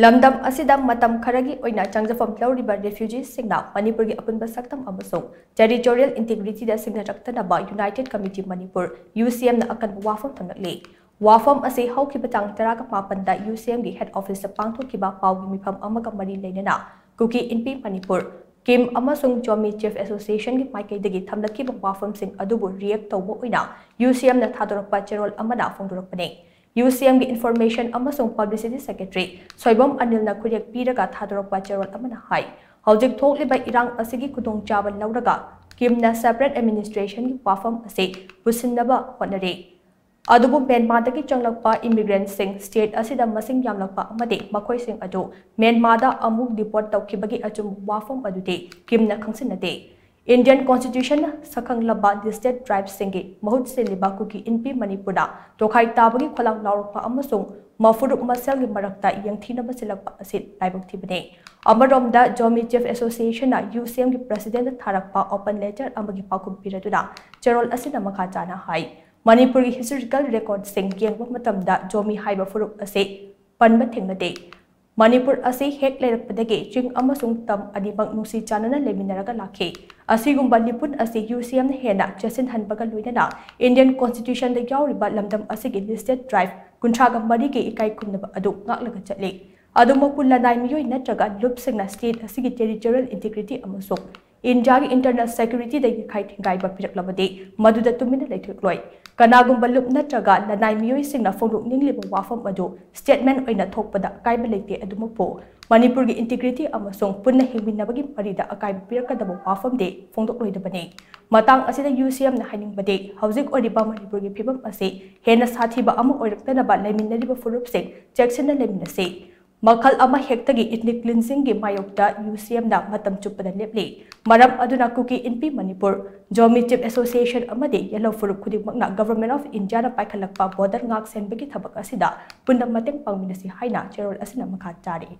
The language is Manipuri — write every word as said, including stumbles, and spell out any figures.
ꯂꯝꯗꯝ ꯑꯁꯤꯗ ꯃꯇꯝ ꯈꯔꯒꯤ ꯑꯣꯏꯅ ꯆꯪꯖꯐꯝ ꯂꯧꯔꯤꯕ refugeeꯁꯤꯡꯅ ꯃꯅꯤꯄꯨꯔꯒꯤ ꯑꯄꯨꯟꯕ ꯁꯛꯇꯝ ꯑꯃꯁꯨꯡ territorial integrityꯗ ꯁꯤꯡꯅꯔꯛꯇꯅꯕ United Committee Manipur, UCMꯅ ꯑꯀꯟꯕ ꯋꯥꯐꯝ ꯊꯝꯂꯛꯂꯤ꯫ ꯋꯥꯐꯝ ꯑꯁꯤ ꯍꯧꯈꯤꯕ ꯇꯥꯡ ꯇꯔꯥꯒ ꯃꯥꯄꯟꯗ UCMꯒꯤ head officeꯇ ꯄꯥꯡꯊꯣꯛꯈꯤꯕ ꯄꯥꯎꯒꯤ ꯃꯤꯐꯝ ꯑꯃꯒ ꯃꯔꯤ ꯂꯩꯅꯅ ꯀꯨꯀꯤ ꯏꯟꯄꯤ ꯃꯅꯤꯄꯨꯔ, ꯀꯤꯝ ꯑꯃꯁꯨꯡ ꯖꯣꯃꯤ Chief Associationꯒꯤ ꯃꯥꯏꯀꯩꯗꯒꯤ ꯊꯝꯂꯛꯈꯤꯕ ꯋꯥꯐꯝꯁꯤꯡ ꯑꯗꯨꯕꯨ react ꯇꯧꯕ ꯑꯣꯏꯅ UCMꯅ ꯊꯥꯗꯣꯔꯛꯄ ꯆꯦꯔꯣꯜ ꯑꯃꯅ ꯐꯣꯡꯗꯣꯔꯛꯄꯅꯤ꯫ UCMꯒꯤ Information ꯑꯃꯁꯨꯡ Publicity Secretary ꯁꯣꯏꯕꯝ ꯑꯅꯤꯜꯅ ꯈꯨꯠꯌꯦꯛ ꯄꯤꯔꯒ ꯊꯥꯗꯣꯔꯛꯄ ꯆꯦꯔꯣꯜ ꯑꯃꯅ ꯍꯥꯏ, ꯍꯧꯖꯤꯛ ꯊꯣꯛꯂꯤꯕ ꯏꯔꯥꯡ ꯑꯁꯤꯒꯤ ꯈꯨꯗꯣꯡꯆꯥꯕ ꯂꯧꯔꯒ ꯀꯤꯝꯅ separate administrationꯒꯤ ꯋꯥꯐꯝ ꯑꯁꯤ ꯄꯨꯁꯤꯟꯅꯕ ꯍꯣꯠꯅꯔꯤ꯫ ꯑꯗꯨꯕꯨ ꯃ꯭ꯌꯥꯟꯃꯥꯔꯗꯒꯤ ꯆꯪꯂꯛꯄ immigrantꯁꯤꯡ state ꯑꯁꯤꯗ ꯃꯁꯤꯡ ꯌꯥꯝꯂꯛꯄ ꯑꯃꯗꯤ ꯃꯈꯣꯏꯁꯤꯡ ꯑꯗꯨ ꯃ꯭ꯌꯥꯟꯃꯥꯔꯗ ꯑꯃꯨꯛ deport ꯇꯧꯈꯤꯕꯒꯤ ꯑꯆꯨꯝꯕ ꯋꯥꯐꯝ ꯑꯗꯨꯗꯤ ꯀꯤꯝꯅ ꯈꯪꯁꯤꯟꯅꯗꯦ꯫ Indian Constitutionꯅ ꯁꯛꯈꯪꯂꯕ listed tribeꯁꯤꯡꯒꯤ ꯃꯍꯨꯠ ꯁꯤꯜꯂꯤꯕ ꯀꯨꯀꯤ ꯏꯟꯄꯤ ꯃꯅꯤꯄꯨꯔꯗ ꯇꯣꯈꯥꯏ ꯇꯥꯕꯒꯤ ꯈꯣꯜꯂꯥꯎ ꯂꯥꯎꯔꯛꯄ ꯑꯃꯁꯨꯡ ꯃꯐꯨꯔꯨꯞ ꯃꯁꯦꯜꯒꯤ ꯃꯔꯛꯇ ꯌꯦꯡꯊꯤꯅꯕ ꯁꯤꯜꯂꯛꯄ ꯑꯁꯤ ꯂꯥꯏꯕꯛ ꯊꯤꯕꯅꯤ꯫ ꯑꯃꯔꯣꯝꯗ, ꯖꯣꯃꯤ Chief Associationꯅ UCMꯒꯤ presidentꯇ ꯊꯥꯔꯛꯄ open letter ꯑꯃꯒꯤ ꯄꯥꯎꯈꯨꯝ ꯄꯤꯔꯗꯨꯅ ꯆꯦꯔꯣꯜ ꯑꯁꯤꯅ ꯃꯈꯥ ꯇꯥꯅ ꯍꯥꯏ, ꯃꯅꯤꯄꯨꯔꯒꯤ historical recordꯁꯤꯡ ꯌꯦꯡꯕ ꯃꯇꯝꯗ ꯖꯣꯃꯤ ꯍꯥꯏꯕ ꯐꯨꯔꯨꯞ ꯑꯁꯤ ꯄꯟꯕ ꯊꯦꯡꯅꯗꯦ꯫ ꯃꯅꯤꯄꯨꯔ ꯑꯁꯤ ꯍꯦꯛ ꯂꯩꯔꯛꯄꯗꯒꯤ ꯆꯤꯡ ꯑꯃꯁꯨꯡ ꯇꯝ ꯑꯅꯤꯃꯛ ꯅꯨꯡꯁꯤ ꯆꯥꯟꯅꯅ ꯂꯩꯃꯤꯟꯅꯔꯒ ꯂꯥꯛꯈꯤ꯫ ꯑꯁꯤꯒꯨꯝꯕ ꯂꯤꯄꯨꯟ ꯑꯁꯤ UCMꯅ ꯍꯦꯟꯅ ꯆꯦꯠꯁꯤꯟꯍꯟꯕꯒ ꯂꯣꯏꯅꯅ Indian Constitutionꯗ ꯌꯥꯎꯔꯤꯕ ꯂꯝꯗꯝ ꯑꯁꯤꯒꯤ listed tribe ꯀꯨꯟꯊ꯭ꯔꯥꯒ ꯃꯔꯤꯒꯤ ꯏꯀꯥꯏ ꯈꯨꯝꯅꯕ ꯑꯗꯨ ꯉꯥꯛꯂꯒ ꯆꯠꯂꯤ꯫ ꯑꯗꯨꯃꯛꯄꯨ ꯂꯅꯥꯏ ꯃꯤꯑꯣꯏ ꯅꯠꯇ꯭ꯔꯒ ꯂꯨꯞꯁꯤꯡꯅ state ꯑꯁꯤꯒꯤ territorial integrity ꯑꯃꯁꯨꯡ ꯏꯟꯗꯤꯌꯥꯒꯤ internal securityꯗ ꯌꯩꯈꯥꯏ ꯊꯤꯡꯒꯥꯏꯕ ꯄꯤꯔꯛꯂꯕꯗꯤ ꯃꯗꯨꯗ ꯇꯨꯃꯤꯟꯅ ꯂꯩꯊꯣꯛꯂꯣꯏ꯫ ꯀꯅꯥꯒꯨꯝꯕ ꯂꯨꯞ ꯅꯠꯇ꯭ꯔꯒ ꯂꯅꯥꯏ ꯃꯤꯑꯣꯏꯁꯤꯡꯅ ꯐꯣꯡꯗꯣꯛꯅꯤꯡꯂꯤꯕ ꯋꯥꯐꯝ ꯑꯗꯨ statement ꯑꯣꯏꯅ ꯊꯣꯛꯄꯗ ꯑꯀꯥꯏꯕ ꯂꯩꯇꯦ꯫ ꯑꯗꯨꯃꯛꯄꯨ ꯃꯅꯤꯄꯨꯔꯒꯤ integrity ꯑꯃꯁꯨꯡ ꯄꯨꯟꯅ ꯍꯤꯡꯃꯤꯟꯅꯕꯒꯤ ꯃꯔꯤꯗ ꯑꯀꯥꯏꯕ ꯄꯤꯔꯛꯀꯗꯕ ꯋꯥꯐꯝꯗꯤ ꯐꯣꯡꯗꯣꯛꯂꯣꯏꯗꯕꯅꯤ꯫ ꯃꯇꯥꯡ ꯑꯁꯤꯗ UCMꯅ ꯍꯥꯏꯅꯤꯡꯕꯗꯤ, ꯍꯧꯖꯤꯛ ꯑꯣꯏꯔꯤꯕ ꯃꯅꯤꯄꯨꯔꯒꯤ ꯐꯤꯕꯝ ꯑꯁꯤ ꯍꯦꯟꯅ ꯁꯥꯊꯤꯕ ꯑꯃ ꯑꯣꯏꯔꯛꯇꯅꯕ ꯂꯩꯃꯤꯟꯅꯔꯤꯕ ꯐꯨꯔꯨꯞꯁꯤꯡ ꯆꯦꯛꯁꯤꯟꯅ ꯂꯩꯃꯤꯟꯅꯁꯤ꯫ ꯃꯈꯜ ꯑꯃ ꯍꯦꯛꯇꯒꯤ ethnic cleansingꯒꯤ ꯃꯥꯌꯣꯛꯇ UCMꯅ ꯃꯇꯝ ꯆꯨꯞꯄꯗ ꯂꯦꯞꯂꯤ꯫ ꯃꯔꯝ ꯑꯗꯨꯅ ꯀꯨꯀꯤ ꯏꯟꯄꯤ ꯃꯅꯤꯄꯨꯔ, ꯖꯣꯃꯤ Chief Association ꯑꯃꯗꯤ ꯌꯦꯜꯍꯧ ꯐꯨꯔꯨꯞ ꯈꯨꯗꯤꯡꯃꯛꯅ Government of Indiaꯅ ꯄꯥꯏꯈꯠꯂꯛꯄ border ꯉꯥꯛ ꯁꯦꯟꯕꯒꯤ ꯊꯕꯛ ꯑꯁꯤꯗ ꯄꯨꯟꯅ ꯃꯇꯦꯡ ꯄꯥꯡꯃꯤꯟꯅꯁꯤ ꯍꯥꯏꯅ ꯆꯦꯔꯣꯜ ꯑꯁꯤꯅ ꯃꯈꯥ ꯇꯥꯔꯤ꯫